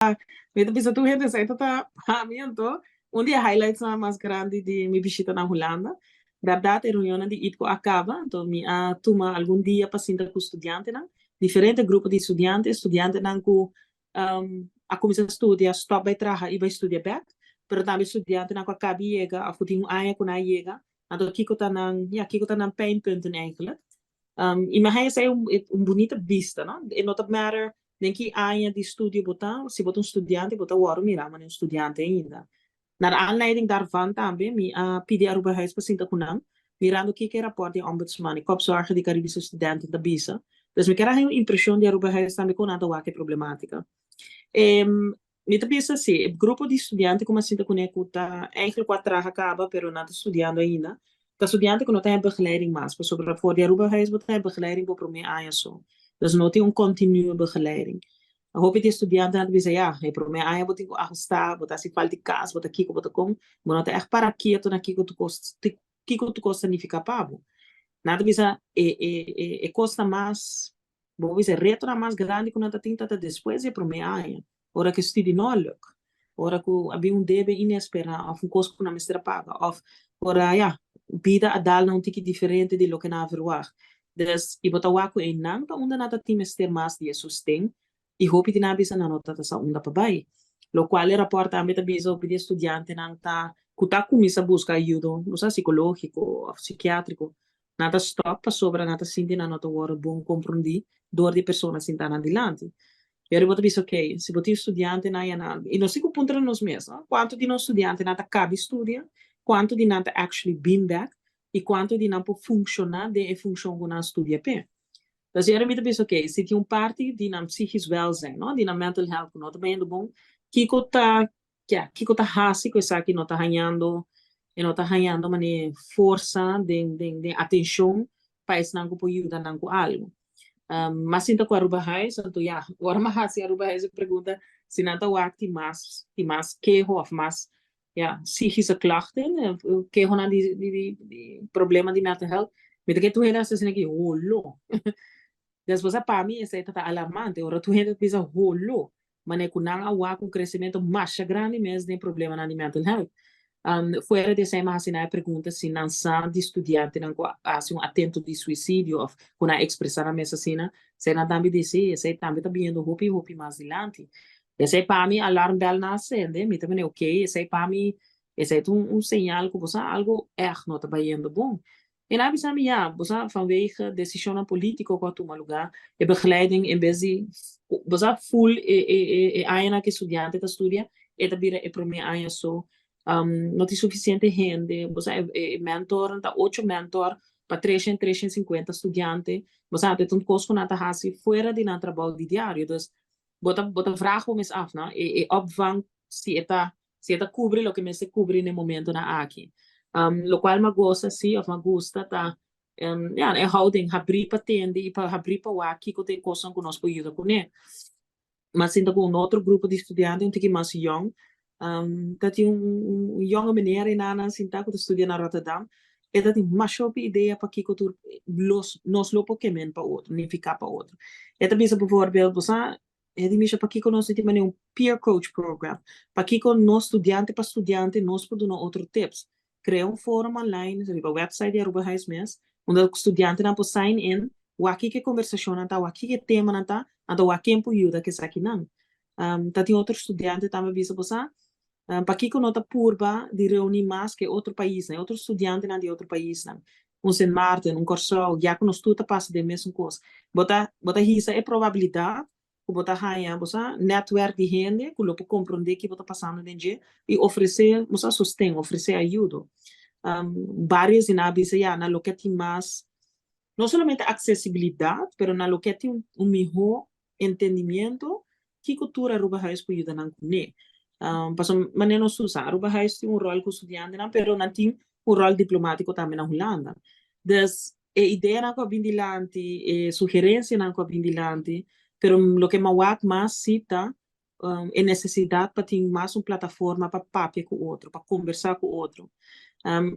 Mi ta bisa tur hende esei ta ta pa mi anto un di e highlightsnan mas grandi di mi bishita na Hulanda. Bèrdat e reunionnan di IPKO a kaba, anto mi a tuma algun dia pa sinta ku studiantenan, diferente grupo di studiante, studiantenan ku a kuminsá studia, stòp bai traha i bai studia bèk, pero tambe studiantenan ku a kaba di yega òf ku tin un aña ku nan a yega, anto kiko ta nan, ya, kiko ta nan pijnpunten eigenlijk. I mi a haña esei un bunita bista, no? E no ta matter den ki aña di studio bo ta, si bo ta un studiante bo ta wòrdu mirá manera un studiante ainda. Naar aanleiding daarvan tambe mi a pidi Arubahuis pa sinta ku nan, mirando kiko e rapòrt di Ombudsman i Kopzorger di Karibische Studenten ta bisa. Dus mi kier a haña un impreshon di Arubahuis tambe kon nan ta wak e problematika. Mi ta bisa si, e grupo di studiante ku mi a sinta kuné ku ta eigenlijk ku a traha kaba pero nan ta studiando ainda, ta studiante ku no ta haña begeleiding mas pasobra for di Arubahuis bo ta haña begeleiding bo promé aña so. Dus no tin un continue begeleiding. Hopi di e studiantenan ta bisa ya, e promé aña bo tin ku ahustá, bo ta hasi falta di kas, bo ta kiko, bo ta kon, bo no ta ègt para ketu na kiko tur kos kiko tur kos ta nifiká pa bo. Nan ta bisa e e e kosnan mas Bo por bisa e retonan mas grandi ku nan ta tin ta ta despues di e promé aña, ora ku e studi no a luk, ora ku a bin un debe inesperá òf un kos ku nan mester a paga òf ora ya, bida a dal nan un tiki diferente di loke nan a verwagt. Dus, i bo ta wak ku einan ta unda nan ta tin mester mas di e sosten i hopi di nan a bisa nan no ta ta sa unda pa bai. Lokual e rapòrt tambe ta bisa hopi di e studiantenan ta ku ta kuminsá buska ayudo, bo sa, sikológiko òf sikiátriko, Nan ta stòp pasobra nan ta sinti nan no ta wòrdu bon komprondí dor di e persona sintá nan dilanti. I ora bo ta bisa, okey, si bo tin studiantenan ya nan, i nos tin ku puntra nos mes, no, kuantu di nos studiantenan ta kabi studia, kuantu di nan ta actually bin bèk, i kuantu di nan por funshoná den e funshon ku nan studia p'e. Entonces i ora mi ta bisa, okey, si tin un parti di nan psichisch welzijn, no, di nan mental health ku no ta bayendo bon, kiko ta Ya, kiko ta hasi ku esaki no ta hañando, e no ta hañando manera forsa den den den atenshon pa esnan ku por yuda nan ku algu. M'a sinta ku Arubahuis, anto ya, ora m'a hasi Arubahuis e pregunta si nan ta wak tin mas tin mas keho òf mas ya psychische klachten, kehonan di di di di problema di mental health, mi ta kere tur hende a hasi asina ki holo. Despues a pa mi esei ta ta alarmante, ora tur hende ta bisa holo. Manera ku nan a wak un kresementu masha grandi mes den problemanan di mental health. Fuera di esei mi a hasi nan e pregunta si nan sa di studiantenan ku a hasi un atento di suisidio òf ku nan a ekspresá nan mes asina, esei nan tambe di si, esei tambe ta biniendo hopi hopi mas dilanti. Esei pa mi alarmbèlnan a sende, mi ta mende okey, esei pa mi esei ta un señal ku bo sa algu ègt no ta bayendo bon. E nan a bisa mi, ya, bo sa, vanwege decisionnan politico cu a tuma lugar, e begeleiding en bes di, bo sa, full e e e añanan cu e studiante ta studia, e ta bira e prome aña so. No tin suficiente hende, bo sa, e mentornan ta ocho mentor pa treshen, treshen cincuenta studiante, bo sa, ta un cos cu nan ta haci fuera di nan trabou di diario. Dus, bo ta bo ta vraag bo mes af, no, e e opvang si e ta Si e ta kubri loke mester kubri na e momentonan aki. Lokual mi a gosa si òf mi a gusta ta ya e houding habrí pa tende i pa habrí pa wak kiko ta e kosnan ku nos por yuda kuné. Mi a sinta ku un otro grupo di studiante un tiki mas yòn. Ta tin un yònge meneer einan sintá ku ta studia na Rotterdam. E ta tin masha hopi idea pa kiko tur los nos lo por kemen pa otro, nifiká pa otro. E ta bisa bivoorbeeld, bo sa E di Misha, Pakiko nos no tin manera un peer coach program? Pakiko nos studiante pa studiante nos por duna otro tips? Krea un forum online riba website di Arubahuis mes, unda studiantenan por sign in, wak kiko e kombersashonnan ta, wak kiko e temanan ta, anto wak ken por yuda ku esakinan. Ta tin otro studiante tambe a bisa bo sa, Pakiko no ta purba di reuní mas ku e otro paisnan, e otro studiantenan di otro paisnan, un Sint Maarten, un Kòrsou, ya ku nos tur ta pasa den mesun kos. Bo ta bo ta hisa e probabilidat ku bo ta haña, bo sa, nètwèrk di hende ku lo por komprondé ki bo ta pasando den dje i ofresé, bo sa, sosten, ofresé ayudo. Bários di nan a bisa, ya, nan lo ke tin mas, no solamente aksesibilidat, pero nan lo ke tin un mihó entendimiento kiko tur Arubahuis por yuda nan kuné. Pasobra manera nos tur sa, Arubahuis tin un ròl ku studiantenan, pero nan tin un ròl diplomátiko tambe na Hulanda. Dus e ideanan ku a bin dilanti, e sugerensianan ku a bin dilanti, pero loke mi a wak mas si ta e nesesidat pa tin mas un plataforma pa papia ku otro, pa kombersá ku otro.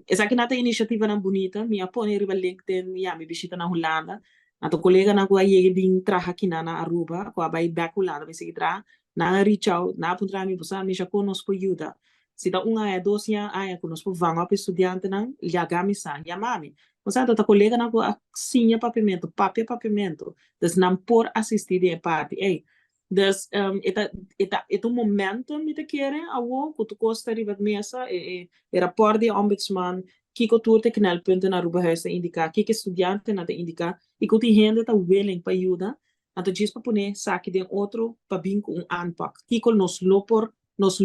Esakinan ta inisiativanan bunita, mi a pone riba LinkedIn, ya, mi bishita na Hulanda, anto koleganan ku a yega bin traha akinan na Aruba, ku a bai bèk Hulanda pa sigui traha, Nan a reach out, nan a puntra mi, "Bo sa, Misha, kon nos por yuda? Si ta un aña, 2 aña ku nos por vang op studiantenan, laga mi sa, yama mi." O sea, ta koleganan ku a siña papiamento, papia papiamento. Dus nan por asistí den e parti ei. Dus e ta un momento, mi ta kere, awo, ku tur kos ta riba mesa, e rapport di ombudsman, kiko tur e knelpunten na Aruba ta indiká, kiko studiantenan ta indiká, i ku tin hende ta willing pa yuda, anto djis pa pone esaki den otro pa bin ku un aanpak. Kiko nos lo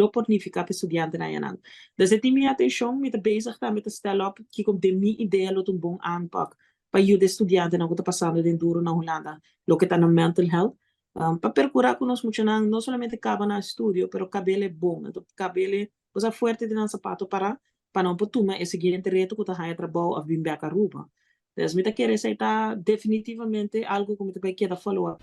por nifiká pa studiantenan einan. Dus e tin mi atenshon, mi ta bezig tambe ta stel op kiko den mi idea lo ta un bon aanpak pa yuda studiantenan ku ta pasando den duro na Hulanda, loke ta na mental health, pa perkurá ku nos muchanan no solamente kaba na estudio, pero kab'é bon, anto kab'é usa fuerte den nan sapato pa nan por tuma e siguiente reto ku ta haña trabou òf bin bèk Aruba. Dus mi ta kere esei ta definitivamente algo ku mi ta bai keda follow up.